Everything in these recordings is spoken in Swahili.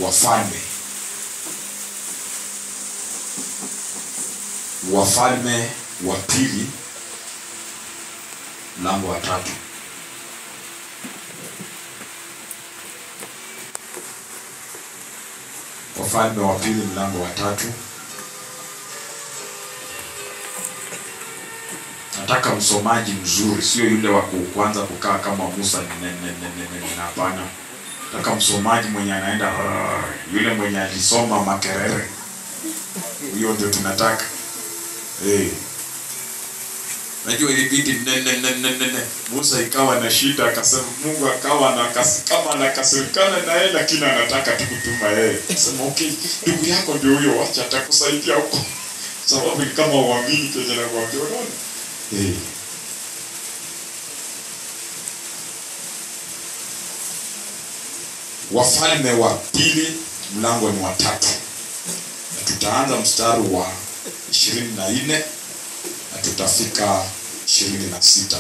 Wafalme. Wafalme wa pili mlango wa 3. Wafalme wa pili mlango wa 3. Nataka msomaji mzuri, sio yule wa kuanza kukaa kama Musa ne, hapana. Nataka msomaji mwenye anaenda, yule mwenye alisoma Makerere. Huyo ndio tunataka. Najua ilibidi ne. Musa ikawa na shida, akasema Mungu akawa na kama anakasirikana na yeye, lakini anataka tu kutuma yeye. Akasema okay, ndugu yako ndio huyo, acha atakusaidia huko. Sababu kama uamini kenye nakwambia, unaona? Wafalme wa pili mlango ni wa 3. Na tutaanza mstari wa 24 na tutafika 26.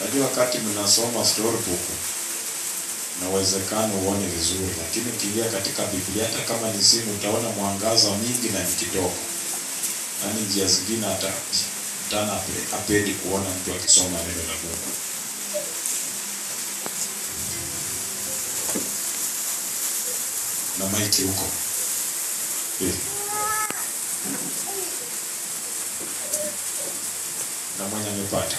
Najua wakati mnasoma storybook na uwezekano uone vizuri, lakini ukiingia katika Biblia hata kama ni simu utaona mwangaza mingi na ni kidogo. Yaani njia zingine hata mtana apendi kuona mtu akisoma neno la Mungu. Na maiki huko. Na mwenye amepata.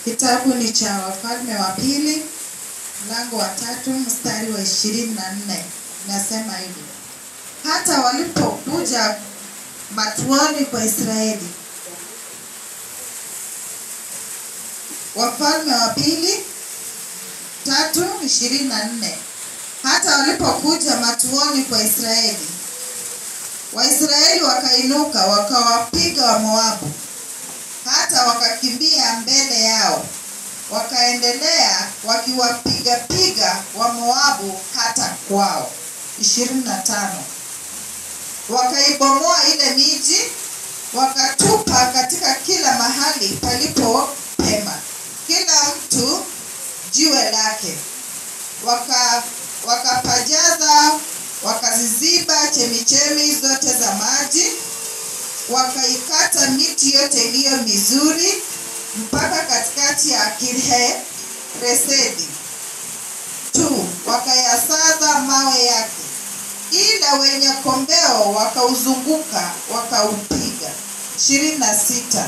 Kitabu ni cha Wafalme wa pili mlango wa 3 mstari wa 24. Nasema hivi: hata walipokuja matuani kwa Israeli. Wafalme wa pili 3:24. Hata walipokuja matuoni kwa Israeli, Waisraeli wakainuka wakawapiga wa Moabu, hata wakakimbia mbele yao, wakaendelea wakiwapiga piga wa Moabu hata kwao. 25. Wakaibomoa ile miji, wakatupa katika kila mahali palipo pema, kila mtu jiwe lake. Wakapajaza, wakaziziba chemichemi zote za maji, wakaikata miti yote iliyo mizuri mpaka katikati ya Kirhe-Resedi. 2. Wakayasaza mawe yake, ila wenye kombeo wakauzunguka wakaupiga. 26.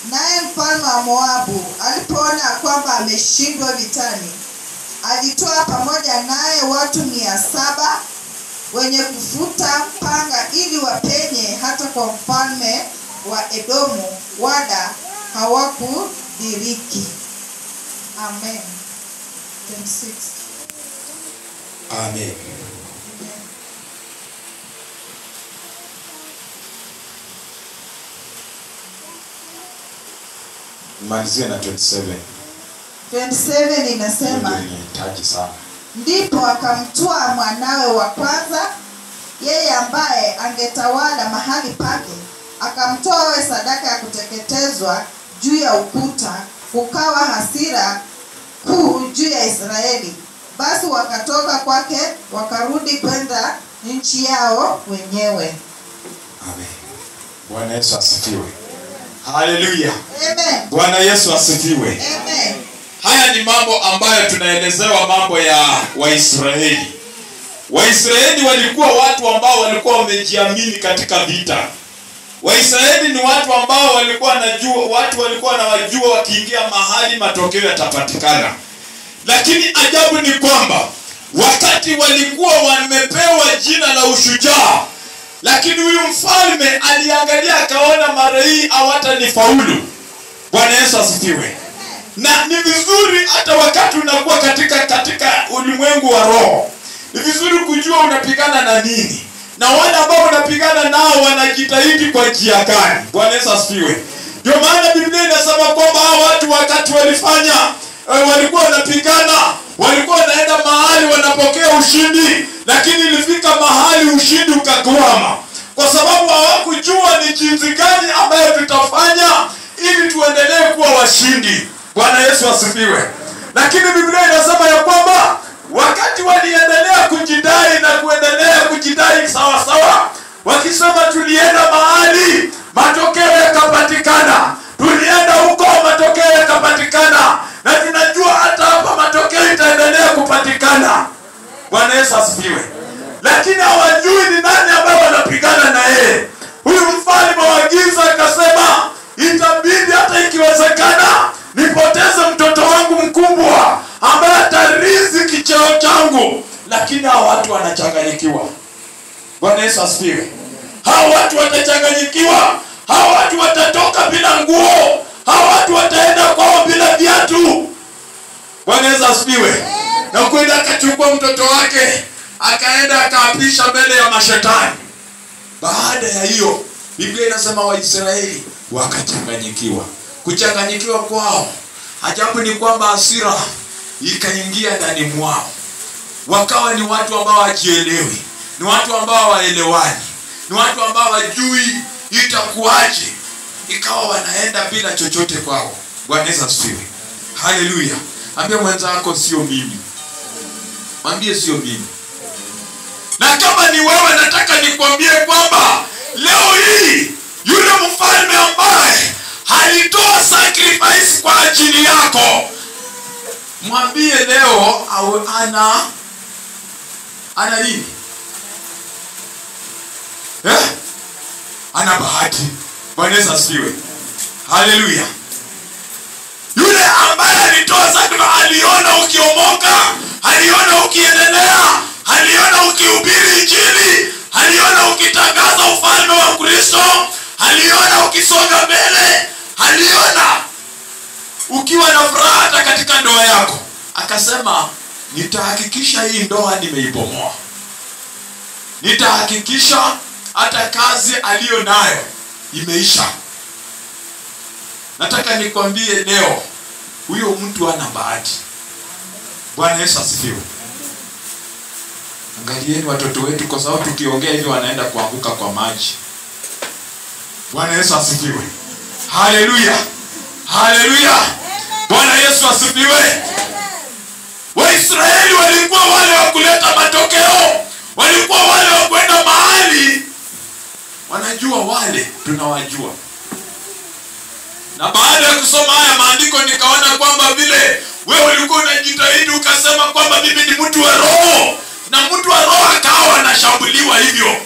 Naye mfalme wa Moabu alipoona kwamba ameshindwa vitani, alitoa pamoja naye watu 700 wenye kufuta panga ili wapenye hata kwa mfalme wa Edomu, wala hawakudiriki. Amen. 26. Amen. Malizia na 27. 27 inasema, ninahitaji sana. Ndipo akamtwaa mwanawe wa kwanza, yeye ambaye angetawala mahali pake, akamtoa awe sadaka ya kuteketezwa juu ya ukuta. Kukawa hasira kuu juu ya Israeli. Basi wakatoka kwake wakarudi kwenda nchi yao wenyewe. Amen. Bwana Yesu asifiwe. Haleluya. Amen. Bwana Yesu asifiwe. Amen. Haya ni mambo ambayo tunaelezewa, mambo ya Waisraeli. Waisraeli walikuwa watu ambao walikuwa wamejiamini katika vita. Waisraeli ni watu ambao walikuwa wanajua, watu walikuwa wanawajua wakiingia mahali matokeo yatapatikana. Lakini ajabu ni kwamba wakati walikuwa wamepewa jina la ushujaa, lakini huyu mfalme aliangalia akaona mara hii hawatanifaulu. Bwana Yesu asifiwe. Na ni vizuri hata wakati unakuwa katika ulimwengu wa roho, ni vizuri kujua unapigana na nini, na wale ambao unapigana nao wanajitahidi kwa njia gani. Bwana Yesu asifiwe. Ndio maana Biblia inasema kwamba hao watu wakati walifanya walikuwa wanapigana, walikuwa wanaenda mahali wana wanapokea ushindi, lakini ilifika mahali ushindi ukakwama, kwa sababu hawakujua ni jinsi gani ambayo tutafanya ili tuendelee kuwa washindi. Bwana Yesu asifiwe. Lakini Biblia inasema ya kwamba wakati waliendelea kujidai na kuendelea kujidai sawa sawa, wakisema tulienda mahali matokeo yakapatikana, tulienda huko matokeo yakapatikana, na tunajua hata hapa matokeo itaendelea kupatikana. Bwana Yesu asifiwe. Lakini hawajui ni nani ambaye wanapigana na yeye. Huyu mfalme wa giza akasema itabidi hata ikiwezekana nipoteze mtoto wangu mkubwa ambaye atarithi kicheo changu. Lakini hao watu wanachanganyikiwa. Bwana Yesu asifiwe. Hao watu watachanganyikiwa. Hao watu watatoka bila nguo. Hao watu wataenda kwao bila viatu. Bwana Yesu asifiwe. Na kwenda akachukua mtoto wake, akaenda akaapisha mbele ya mashetani. Baada ya hiyo, Biblia inasema Waisraeli wakachanganyikiwa. Kuchanganyikiwa kwao, ajabu ni kwamba hasira ikaingia ndani mwao. Wakawa ni watu ambao hawajielewi, ni watu ambao hawaelewani, ni watu ambao hawajui itakuwaje. Ikawa wanaenda bila chochote kwao. Bwana Yesu asifiwe. Haleluya. Ambia mwenzako sio mimi. Mwambie sio mimi. Na kama ni wewe, nataka nikwambie kwamba leo hii yule mfalme ambaye alitoa sacrifice kwa ajili yako, mwambie leo au ana nini? Ana bahati. Bwana Yesu asifiwe. Haleluya. Yule ambaye alitoa sacrifice aliona ukiomoka, aliona ukiendelea, aliona ukihubiri Injili, aliona ukitangaza ufalme wa Kristo, aliona ukisonga mbele, aliona ukiwa na furaha hata katika ndoa yako. Akasema nitahakikisha hii ndoa nimeibomoa. Nitahakikisha hata kazi aliyo nayo imeisha. Nataka nikwambie leo, huyo mtu hana bahati. Bwana Yesu asifiwe. Angalieni watoto wetu, kwa sababu tukiongea hivi wanaenda kuanguka kwa maji. Bwana Yesu asifiwe. Haleluya. Haleluya. Bwana Yesu asifiwe. Waisraeli walikuwa wale wa kuleta matokeo, walikuwa wale wa kwenda mahali wanajua, wale tunawajua. Na baada ya kusoma haya maandiko nikaona kwamba vile wewe ulikuwa unajitahidi ukasema kwamba mimi ni mtu wa roho, na mtu wa roho akawa anashambuliwa hivyo,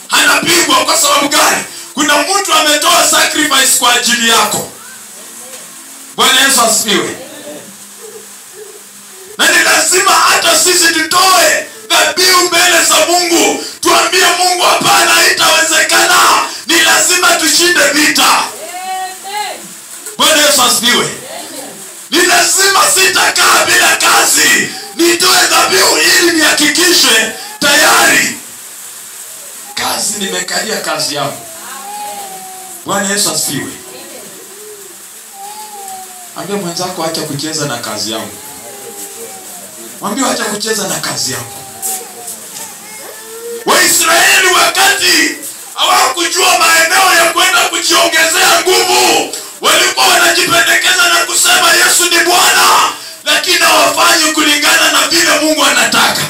anapigwa. Kwa sababu gani? Kuna mtu ametoa sacrifice kwa ajili yako. Bwana Yesu asifiwe. Na ni lazima hata sisi tutoe dhabihu mbele za Mungu, tuambie Mungu hapana, haitawezekana. Ni lazima tushinde vita. Bwana Yesu asifiwe. Ni lazima, sitakaa bila kazi, nitoe dhabihu ili nihakikishe tayari kazi nimekalia kazi yangu. Bwana Yesu asifiwe. Ambia mwenzako acha kucheza na kazi yangu. Mwambie acha kucheza na kazi yangu. Waisraeli wakati hawakujua maeneo ya kwenda kujiongezea nguvu, walikuwa wanajipendekeza na kusema Yesu ni Bwana, lakini hawafanyi kulingana na vile Mungu anataka.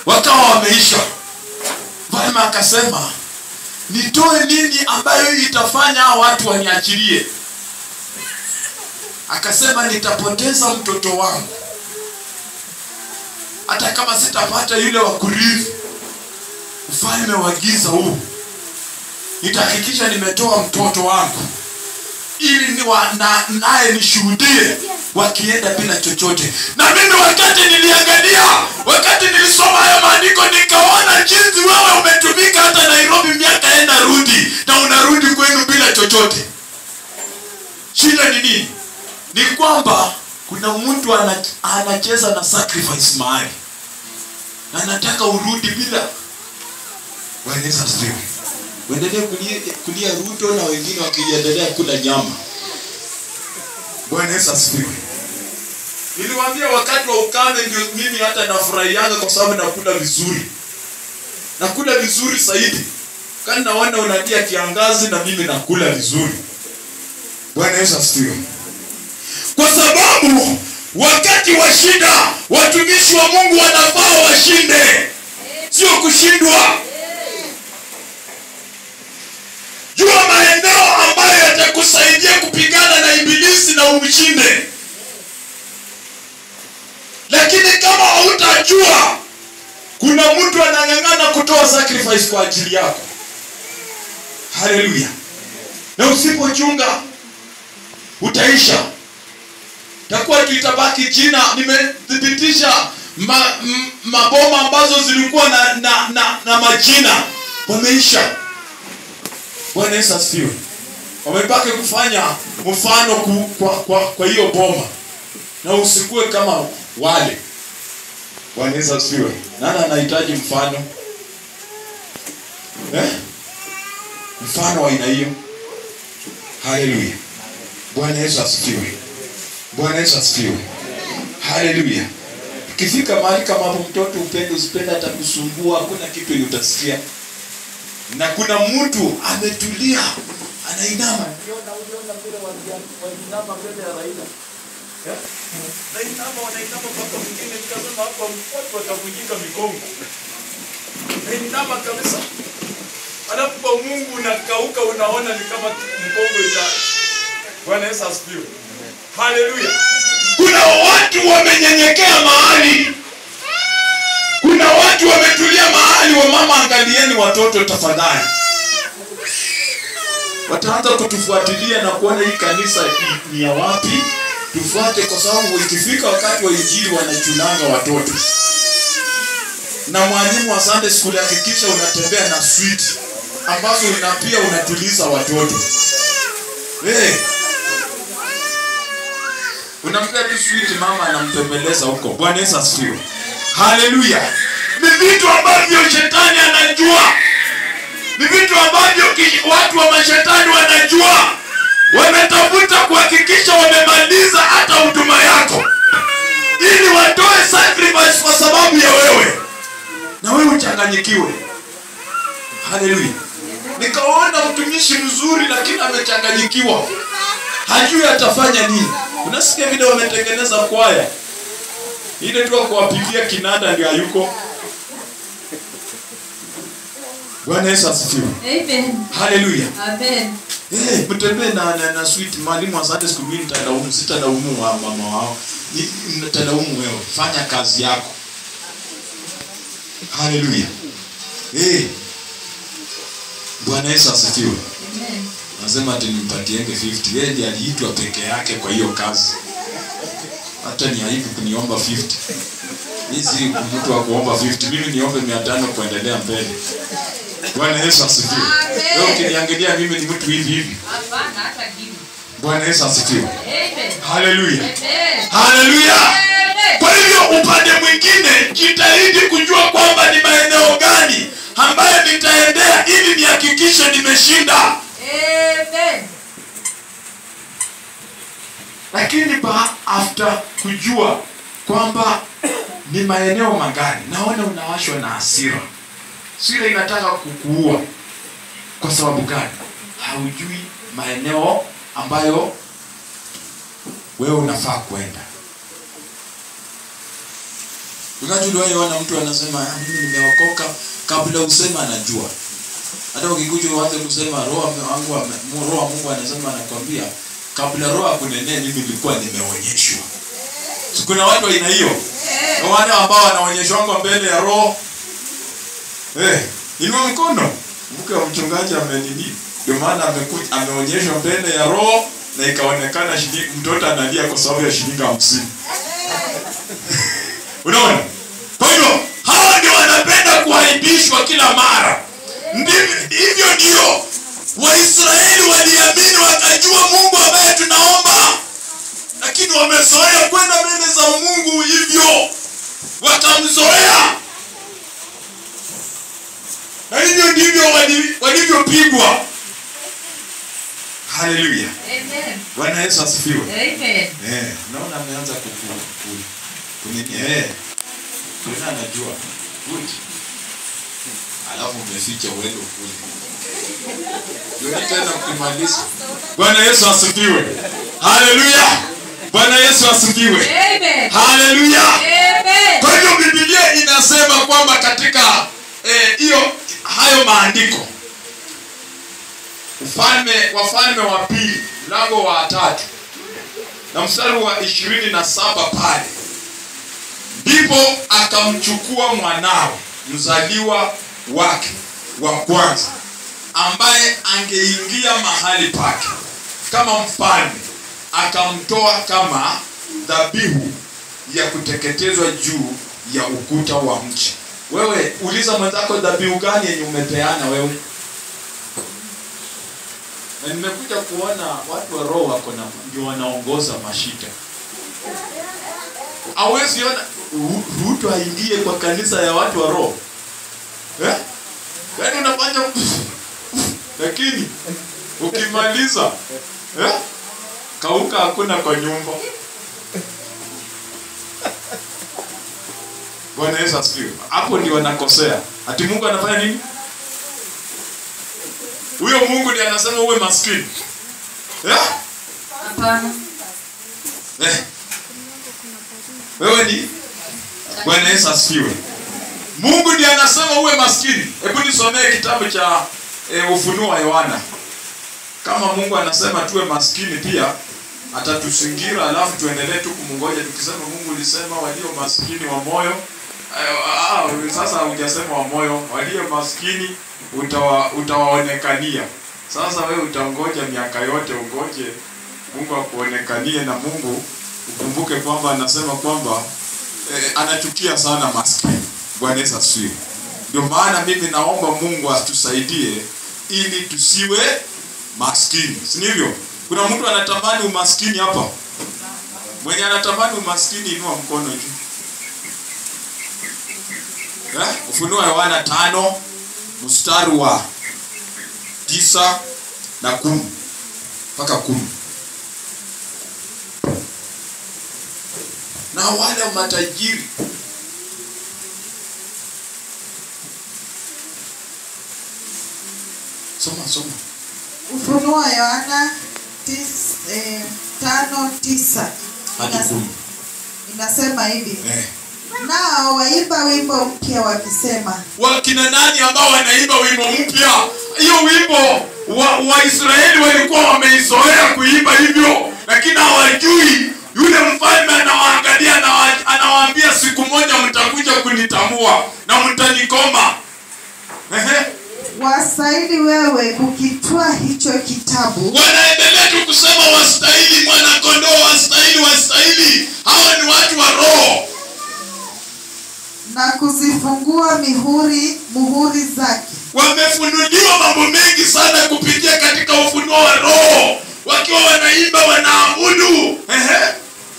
Wakawa wameisha. Mfalme akasema nitoe nini ambayo itafanya watu waniachilie? Akasema nitapoteza mtoto wangu, hata kama sitapata yule wa kurithi ufalme wa giza huu, nitahakikisha nimetoa mtoto wangu ili naye nishuhudie wakienda bila chochote. Na mimi wakati niliangalia, wakati nilisoma haya maandiko, nikaona jinsi wewe umetumika hata Nairobi miaka enda rudi, na unarudi kwenu bila chochote. Shida ni nini? Ni kwamba kuna mtu anacheza na sacrifice mahali, na anataka urudi bila. Bwana Yesu asifiwe. Uendelee kulia Ruto na wengine wakiendelea kula nyama. Bwana Yesu asifiwe. Niliwaambia wakati wa ukame ndio mimi hata nafurahianga kwa sababu nakula vizuri. Nakula vizuri zaidi. Kani naona unatia kiangazi na mimi nakula vizuri. Bwana Yesu asifiwe. Kwa sababu wakati wa shida watumishi wa Mungu wanafaa washinde, sio kushindwa. Jua maeneo ambayo yatakusaidia kupigana na ibilisi na umshinde. Lakini kama hautajua, kuna mtu anang'ang'ana kutoa sacrifice kwa ajili yako. Haleluya. Na usipochunga utaisha. Takuwa tuitabaki jina. Nimethibitisha maboma ambazo zilikuwa na majina wameisha. Bwana Yesu asifiwe. Wamebaki kufanya mfano kwa hiyo boma. Na usikue kama wale. Bwana Yesu asifiwe. Nani anahitaji mfano? Mfano wa aina hiyo. Haleluya. Bwana Yesu asifiwe. Bwana Yesu asifiwe. Haleluya. Ukifika mahali kama hapo, mtoto upende usipende atakusumbua, hakuna kitu yenye utasikia. Na kuna mtu ametulia, anainama. Uliona vile waliinama mbele ya Raila. Nainama, wanainama mpaka mwingine nikasema hapa watu watavunjika migongo. Nainama kabisa. Alafu kwa Mungu unakauka, unaona ni kama mgongo ita. Bwana Yesu asifiwe. Haleluya. Kuna watu wamenyenyekea mahali. Kuna watu wametulia mahali. Wa mama, angalieni watoto tafadhali. Wataanza kutufuatilia na kuona hii kanisa ni ya wapi. Tufuate, kwa sababu ikifika wakati wa injili wanachunanga watoto. Na mwalimu wa Sunday school, hakikisha unatembea na sweet ambazo pia unatuliza watoto. Hey. Unampea tu sweet, mama anamtembeleza huko. Bwana Yesu asifiwe. Haleluya. Ni vitu ambavyo shetani anajua. Ni vitu ambavyo watu wa mashetani wanajua. Wametafuta kuhakikisha wamemaliza hata huduma yako, ili watoe sacrifice kwa sababu ya wewe, na wewe uchanganyikiwe. Haleluya. Nikaona mtumishi mzuri lakini amechanganyikiwa, hajui atafanya nini. Unasikia vile wametengeneza kwaya ile tu kuwapigia kinanda ndio hayuko. Bwana Yesu asifiwe. Amen. Haleluya. Amen. Mtembee na sweet. Mwalimu wa Sunday school, mimi nitalaumu, sitalaumu wa mama wao. Nitalaumu wewe. Fanya kazi yako. Haleluya. Bwana Yesu asifiwe. Amen. Nasema ati nimpatienge 50. Yeye ndiye aliitwa peke yake kwa hiyo kazi. Hata ni aibu kuniomba 50. Hizi mtu wa kuomba 50, mimi niombe 500 kuendelea mbele. Bwana Yesu asifiwe. Wewe ukiniangalia mimi ni mtu hivi hivi. Hapana, hata kitu. Bwana Yesu asifiwe. Amen. Haleluya. Amen. Haleluya. Amen. Kwa hivyo upande mwingine jitahidi kujua kwamba ni maeneo gani ambayo nitaendea ili nihakikishe nimeshinda. Amen. Lakini after kujua kwamba ni maeneo magani, naona unawashwa na hasira. Hasira inataka kukuua. Kwa sababu gani? Haujui maeneo ambayo wewe unafaa kwenda. Unajua wewe, mtu anasema mimi nimeokoka, kabla usema anajua. Hata ukikuja uanze kusema roho wangu, roho wa Mungu anasema, anakuambia kabla roho akunenee mimi nilikuwa nimeonyeshwa. Kuna watu aina hiyo. Wale ambao wanaonyeshwa kwa mbele ya roho. Inua mkono. Mke wa mchungaji amenini. Ndio maana amekuja ameonyeshwa mbele ya roho na ikaonekana mtoto analia kwa sababu ya shilingi 50. Unaona? Kwa hivyo hawa ndio wanapenda kuaibishwa kila mara. Hivyo ndio Waisraeli waliamini wakajua Mungu ambaye tunaomba. Lakini wamezoea kwenda mbele za Mungu hivyo. Wakamzoea. Na hivyo ndivyo walivyopigwa. Haleluya. Amen. Bwana Yesu asifiwe. Amen. Naona ameanza kunini. Tuna anajua. Good. Alafu umeficha uende ukule. Ndio tena ukimaliza. Bwana Yesu asifiwe. Haleluya. Bwana Yesu asifiwe. Amen. Haleluya. Amen. Kwa hiyo Biblia inasema kwamba katika hiyo hayo maandiko, Wafalme wa pili mlango wa 3 na mstari wa 27 pale, ndipo akamchukua mwanawe mzaliwa wake wa kwanza, ambaye angeingia mahali pake kama mfalme, akamtoa kama dhabihu ya kuteketezwa juu ya ukuta wa mji. Wewe uliza mwenzako, dhabihu gani yenye umepeana wewe? Na nimekuja kuona watu wa roho wako na ndio wanaongoza mashita. Hawezi ona Ruto aingie kwa kanisa ya watu wa roho. Yaani unafanya lakini ukimaliza kauka hakuna kwa nyumba. Bwana Yesu asifiwe. Hapo ndio wanakosea. Ati Mungu anafanya nini? Huyo Mungu ndiye anasema uwe maskini. Hapana. Wewe ni Bwana Yesu asifiwe. Mungu ndiye anasema uwe maskini. Hebu nisomee kitabu cha Ufunuo wa Yohana. Kama Mungu anasema tuwe maskini pia atatusingira, alafu tuendelee tu kumngoja tukisema Mungu ulisema walio maskini wa moyo. Sasa hujasema wa moyo, walio maskini utawaonekania. Sasa wewe utangoja miaka yote ungoje Mungu akuonekanie, na Mungu ukumbuke kwamba anasema kwamba anachukia sana maskini. Bwana Yesu asifiwe. Ndio maana mimi naomba Mungu atusaidie ili tusiwe maskini. Si ndivyo? Kuna mtu anatamani umaskini hapa? Mwenye anatamani umaskini inua mkono juu. Ufunuo wa Yohana 5 mstari wa 9 na 10 mpaka 10. Na wale matajiri soma. Ufunuo wa Yohana 5:9 hadi 10. Inasema hivi. Nao waimba wimbo mpya wakisema. Wakina nani ambao wanaimba wimbo mpya? Hiyo wimbo Waisraeli walikuwa wameizoea kuimba hivyo, lakini hawajui yule mfalme anawaangalia na anawaambia siku moja mtakuja kunitambua na mtanikoma. Wastahili wewe kukitwaa hicho kitabu. Wanaendelea tu kusema wastahili mwana kondoo, wastahili, wastahili. Hawa ni watu wa roho. Na kuzifungua muhuri zake. Wamefunuliwa mambo mengi sana kupitia katika ufunuo wa roho. Wakiwa wanaimba wanaabudu.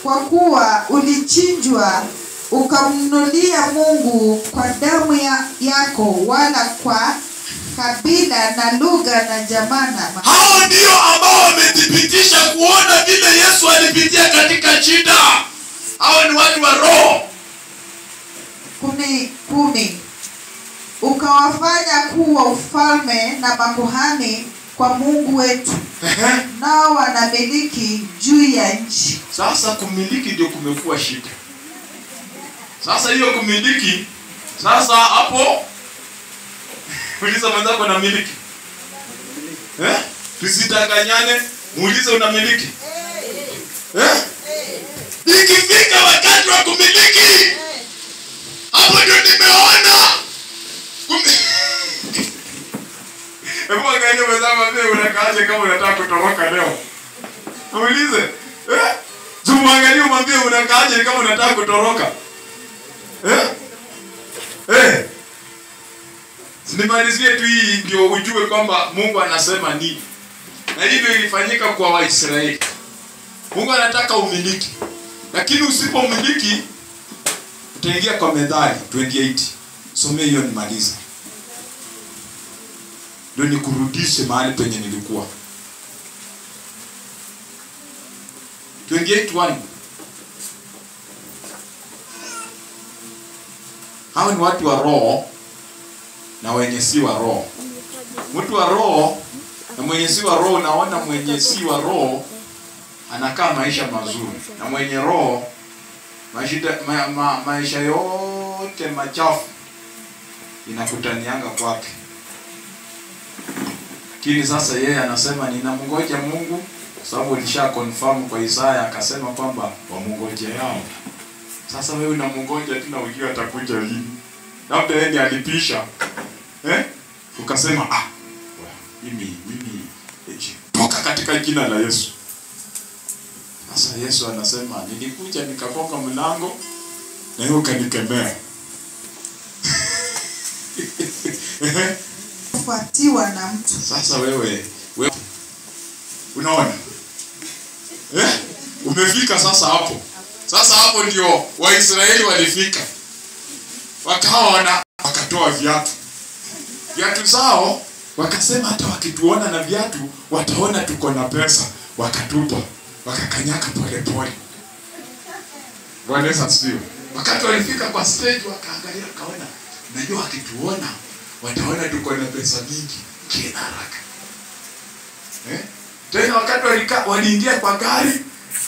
Kwa kuwa ulichinjwa ukamnunulia Mungu kwa damu yako, wala kwa kabila na lugha na jamaa na. Hao ndio ambao wamethibitisha kuona vile Yesu alipitia katika shida. Hao ni watu wa roho. 10 Ukawafanya kuwa ufalme na makuhani kwa Mungu wetu. Nao wanamiliki juu ya nchi. Sasa kumiliki ndio kumekuwa shida. Sasa hiyo kumiliki, sasa hapo uliza mwenzako unamiliki. Tusidanganyane, muulize unamiliki. Ikifika wakati wa kumiliki, hapo ndio nimeona. Hebu angalia mwenzako mwambie unakaaje kama unataka kutoroka leo. Muulize. Tumwangalie umwambie unakaaje kama unataka kutoroka. Nimalizie tu hii ndio ujue kwamba Mungu anasema nini. Na hivyo ilifanyika kwa Waisraeli. Mungu anataka umiliki. Lakini usipomiliki utaingia kwa Methali 28. Somee hiyo nimalize. Ndio nikurudishe mahali penye nilikuwa. 28:1. Hao ni watu wa roho na wenye si wa roho. Mtu wa roho na mwenye si wa roho, naona mwenye si wa roho anakaa maisha mazuri, na mwenye roho maisha yote machafu inakutanianga kwake. Lakini sasa yeye anasema ninamngoja Mungu, kwa sababu alisha confirm kwa Isaya akasema kwamba wamngoje yao. Sasa wewe unamngoja tu na ujue atakuja lini. Labda yeye ndiye alipisha. Ukasema mimi toka katika jina la Yesu. Sasa Yesu anasema nilikuja nikagonga mlango na wewe ukanikemea. Kufuatiwa na mtu. Sasa wewe unaona? Umefika sasa hapo. Sasa hapo ndio Waisraeli walifika. Wakaona, wakatoa viatu. Viatu zao wakasema hata wakituona na viatu wataona tuko na pesa. Wakatupa, wakakanyaka pole pole. Bwana Yesu asifiwe. Wakati walifika kwa stage wakaangalia wakaona, najua wakituona wataona tuko na pesa nyingi. Kina haraka. Tena wakati waliingia kwa gari,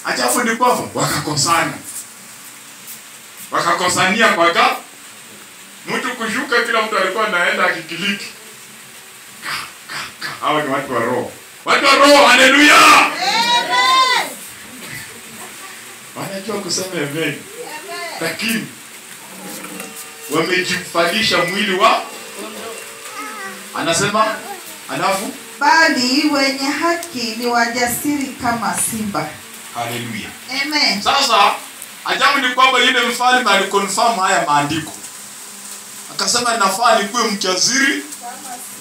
ajabu ni kwamba wakakosana. Wakakosania kwa gari. Mtu kushuka, kila mtu alikuwa anaenda akikiliki. Ka. Hawa ni watu wa roho. Watu wa roho, haleluya. Amen. Wanajua kusema amen. Lakini wamejifalisha mwili wa, anasema alafu bali wenye haki ni wajasiri kama simba. Haleluya. Amen. Sasa ajabu ni kwamba yule mfalme aliconfirm haya maandiko. Akasema nafaa nikuwe mjasiri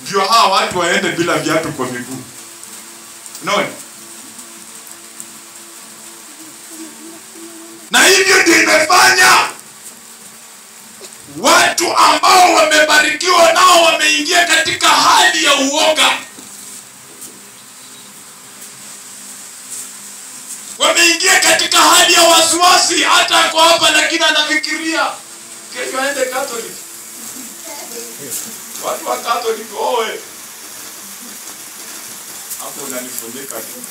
ndio hawa watu waende bila viatu kwa miguu. Unaona? Na hivyo ndio imefanya watu ambao wamebarikiwa nao wameingia katika hali ya uoga. Wameingia katika hali ya wasiwasi. Hata kwa hapa lakini anafikiria kesho aende Catholic. Watu wa Catholic oe. Hapo unanifunika tu.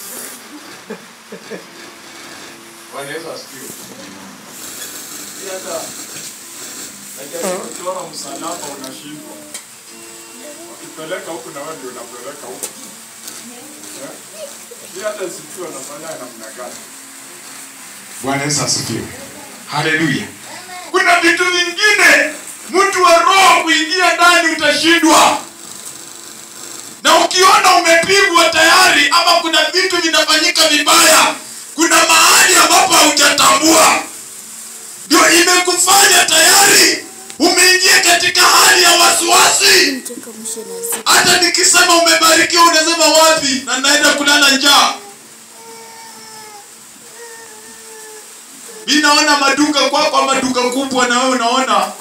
Bwana Yesu asifiwe. Hata najaribu kuchora msalaba unashindwa. Ukipeleka huku na wewe ndio unapeleka huku. Hata sijui anafanya namna gani. Bwana Yesu asifiwe. Haleluya. Kuna vitu vingine mtu wa roho kuingia ndani utashindwa. Na ukiona umepigwa tayari ama kuna vitu vinafanyika vibaya, kuna mahali ambapo hujatambua, ndio imekufanya tayari umeingia katika hali ya wasiwasi. Hata nikisema umebarikiwa unasema wapi? Na naenda kulala njaa. Mimi naona maduka kwako, maduka kubwa, na wewe unaona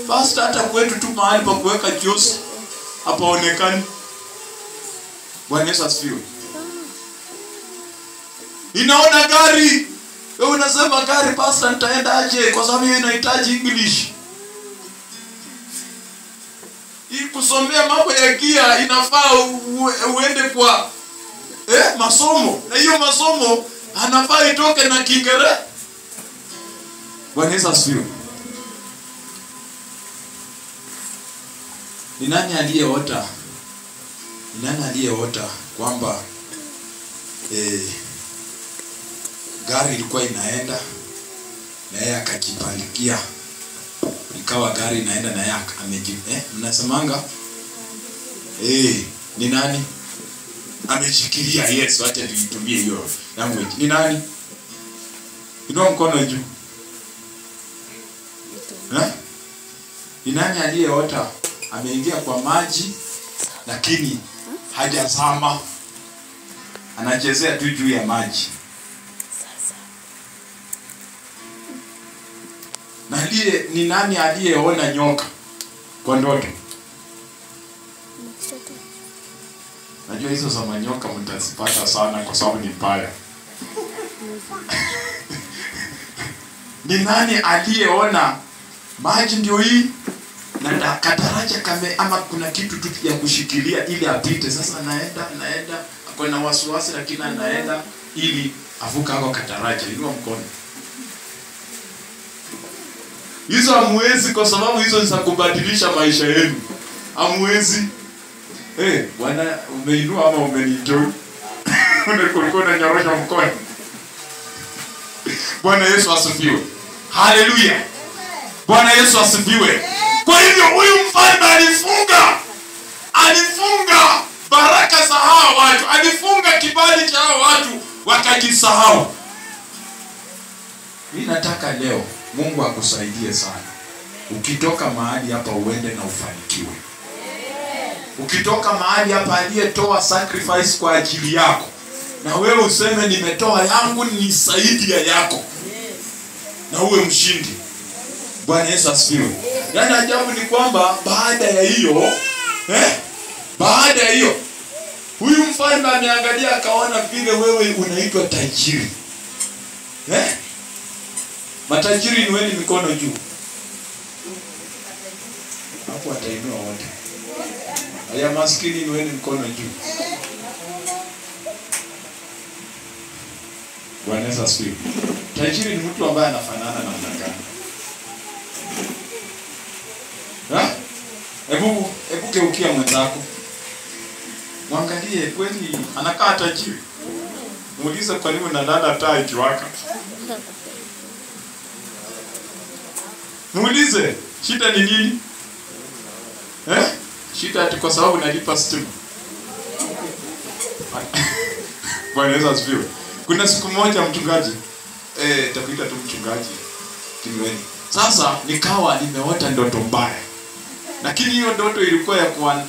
pastor hata kwetu tu mahali pa kuweka kiosk hapaonekani. Bwana Yesu asifiwe. Ninaona gari, wewe unasema gari pastor nitaenda aje kwa sababu hiyo inahitaji English. Hii kusomea mambo ya gia inafaa uende kwa masomo. Na hiyo masomo anafaa itoke na Kiingereza. Bwana Yesu asifiwe. Ni nani aliyeota? Ni nani aliyeota kwamba gari ilikuwa inaenda na yeye akajipandikia, ikawa gari inaenda na yeye mnasemanga ni nani ameshikilia? Yesu, acha nitumie hiyo language. Ni nani? Inua mkono juu. Ni nani aliyeota ameingia kwa maji lakini hajazama, anachezea tu juu ya maji? Na ni nani aliyeona nyoka kwa ndoto? Najua hizo za manyoka mtazipata sana kwa sababu ni mbaya. Ni nani aliyeona maji ndio hii na kadaraja kame, ama kuna kitu tu ya kushikilia ili apite? Sasa anaenda ako na wasiwasi, lakini anaenda ili avuka hapo kadaraja. Inua mkono. Hizo hamwezi, kwa sababu hizo ni za kubadilisha maisha yenu. Hamwezi. Bwana, umeinua ama umenienjoy? Ulikuwa unanyorosha mkono. Bwana Yesu asifiwe. Haleluya. Bwana Yesu asifiwe. Kwa hivyo huyu mfalme alifunga baraka za hawa watu, alifunga kibali cha hawa watu, wakajisahau. Mimi nataka leo Mungu akusaidie sana. Ukitoka mahali hapa uende na ufanikiwe. Ukitoka mahali hapa, aliyetoa sacrifice kwa ajili yako, na wewe useme nimetoa yangu ni zaidi ya yako, na uwe mshindi. Bwana Yesu asifiwe. Yaani ajabu ni kwamba baada ya hiyo, baada ya hiyo, huyu mfalme ameangalia akaona vile wewe unaitwa tajiri. Matajiri inueni mikono juu. Hapo atainua wote. Haya, maskini inueni mkono juu. Bwana Yesu asifiwe. Tajiri ni mtu ambaye anafanana na namna gani? Hebu geukia mwenzako. Mwangalie kweli anakaa tajiri. Muulize kwa nini unalala taa ikiwaka. Muulize shida ni nini? Shida ati kwa sababu nalipa stima. Bwana Yesu asifiwe. Kuna siku moja mchungaji, takuita tu mchungaji Kinyweni. Sasa nikawa nimeota ndoto mbaya. Lakini hiyo ndoto ilikuwa ya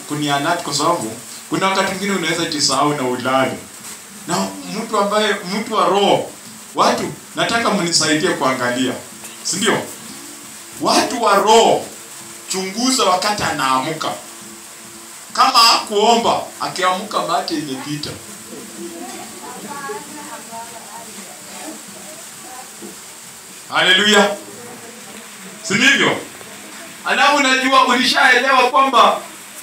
kunialert, kwa sababu kuna wakati mwingine unaweza jisahau na ulale. Na mtu ambaye mtu wa roho, watu nataka mnisaidie kuangalia. Si ndio? Watu wa roho, chunguza wakati anaamuka. Kama hakuomba, akiamuka mate imepita. Haleluya. Si ndivyo? Alafu unajua ulishaelewa kwamba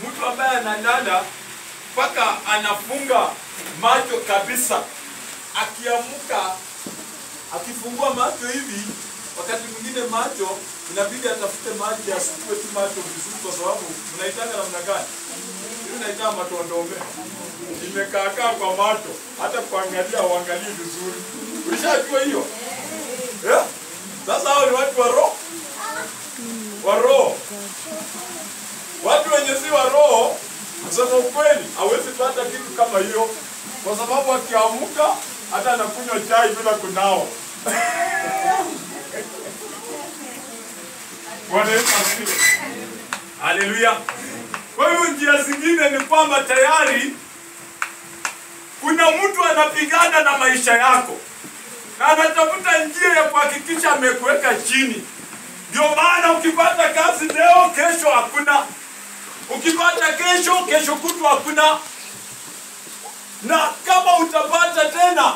mtu ambaye analala mpaka anafunga macho kabisa, akiamuka akifungua macho hivi, wakati mwingine macho inabidi atafute maji asukue tu macho vizuri, kwa sababu mnaitanga namna gani? Hiyo unaitanga matondome. Imekaa kwa macho, hata kuangalia uangalie vizuri. Ulishajua hiyo? Sasa hao ni watu wa roho. Wa roho. Watu wenye si wa roho, kusema ukweli, hawezi pata kitu kama hiyo, kwa sababu akiamka hata anakunywa chai bila kunawa. Bwana Yesu asifiwe. Haleluya. Kwa hiyo njia zingine ni kwamba tayari kuna mtu anapigana na maisha yako na anatafuta njia ya kuhakikisha amekuweka chini. Ndio maana ukipata kazi leo, kesho hakuna. Ukipata kesho, kesho kutwa hakuna. Na kama utapata tena,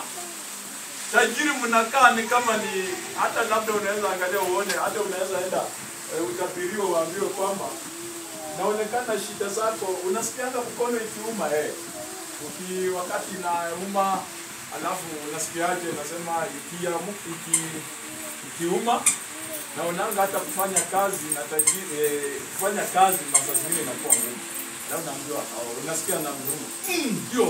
tajiri mnakaa ni kama ni hata labda unaweza angalia uone, hata unaweza enda utapiriwe uambiwe kwamba naonekana shida zako, unasikianga mkono ikiuma wakati inauma, alafu unasikiaje? Nasema ikiuma na unaanga hata kufanya kazi na tajiri, kufanya kazi masaa zingine inakuwa ngumu. Na unaambiwa unasikia na ngumu. Ndio.